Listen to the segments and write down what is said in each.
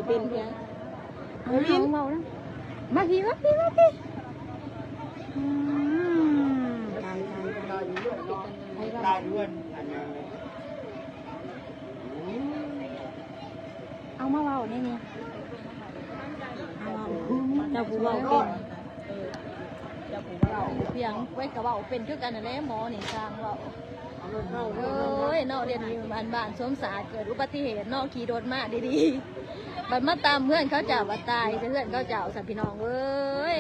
ເປັນເພິ່ນ ເອົາ ເອົາເວົ້ານຳ ມາພີ້ ມາພີ້ ມາພີ້ ອືມ ຕາຍ ຕາຍ ຕາຍ ເອົາມາເວົ້າແນ່ນີ້ ເຈົ້າຜູ້ເວົ້າເກັ່ງ ພຽງໄວ້ກໍເວົ້າເປັນຄືກັນຫັ້ນແຫຼະ ໝໍນີ້ຊ່າງເວົ້າ ໂອ້ຍເນາະ ດຽວນີ້ບ້ານສົມສາດເກີດອຸບັດຕິເຫດເນາະ ຂີ່ລົດມາດີໆ ບັດມາຕຳເຮືອນເຂົາເຈົ້າ ບັດຕາຍໃສ່ເຮືອນເຂົາເຈົ້າຊັ້ນ ພີ່ນ້ອງເອີຍ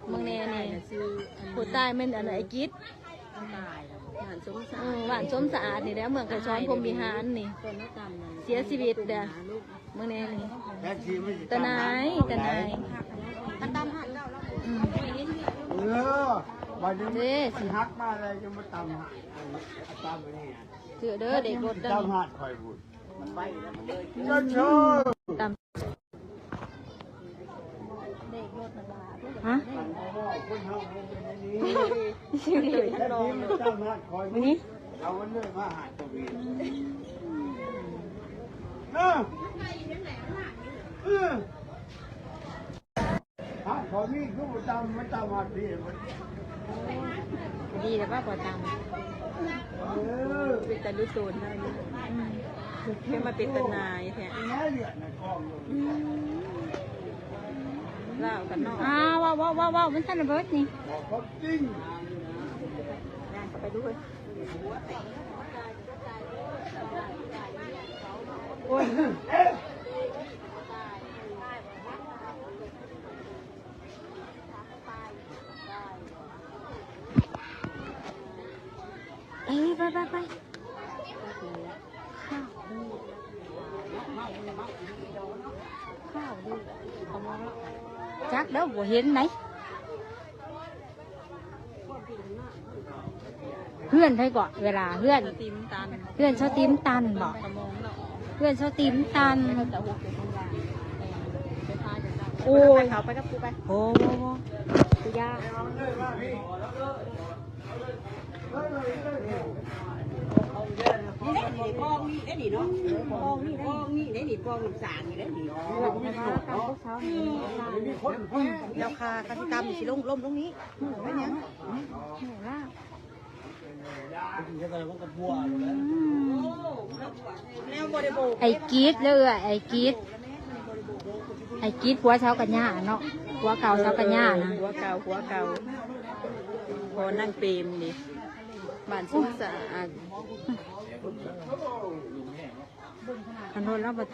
ເບິ່ງແນ່ນີ້ ຜູ້ຕາຍແມ່ນອັນ ໄອ້ກິດ ບ້ານສົມສະອາດ ເອີ ບ້ານສົມສະອາດນີ້ແຫຼະ ເມືອງໄກສອນ ພົມວິຫານນີ້ ເສຍຊີວິດເດ້ ເບິ່ງແນ່ນີ້ ຕາໜ່າຍ ຕາໜ່າຍ ອືມ ເອີ ບາດນີ້ ເດ້ ມັນຫັກມາແລ້ວ ຍັງມາຕຳ ຕຳອັນນີ້ ເຊື່ອເດີ ເດັກລົດເດີ ຕຳຫາດຂ້ອຍພຸ້ນ ຕຳ ຮະ ນີ້ ດີແລ້ວວ່າບໍ່ຕຳ ເປັນຕາລຸໂຕນເນາະ ອືມ ເປັນມາເປັນຕາໜ່າຍແທ້ ອືມ ລາວກັນເນາະ ອ້າວ ເວົ້າ ເວົ້າ ເວົ້າ ເວົ້າ ມັນຊັ້ນລະເບີດນີ້ ຍ່າງເຂົ້າໄປດູເຮີ້ຍ ໂອ້ຍ ໄປ ໄປ ໄປ ໄປ ຈັກແລ້ວ ບໍ່ເຫັນໃດ. ເຮືອນໃຜເກາະ ເວລາ ເຮືອນ ເຮືອນຊາວຕີມຕັນບໍ? ເຮືອນຊາວຕີມຕັນ ໂອ້ຍ ເຂົ້າໄປກັບກູໄປ ໂອ້ ກູຢ່າ ນີ້ເດ້ນີ້ ກອງນີ້ເດ້ນີ້ເນາະ ກອງນີ້ເດ້ ກອງນີ້ເດ້ນີ້ ກອງນ້ຳສາງນີ້ເດ້ນີ້ ເຈົ້າຄ່າ ຄັນຊິຕຳຊິລົງ ລົ້ມລົງນີ້ ເປັນຫຍັງ? ໄອ້ກີດເດີ ເອື້ອຍ ໄອ້ກີດ ໄອ້ກີດ ຜົວຊາວກັນຍາເນາະ ຜົວເກົ່າຊາວກັນຍານະ ຜົວເກົ່າ ຜົວເກົ່າ ພໍ່ນາງເປມນີ້ ບ້ານສຸກສະອາດ ຄັນລົດລາວບໍ່ຕ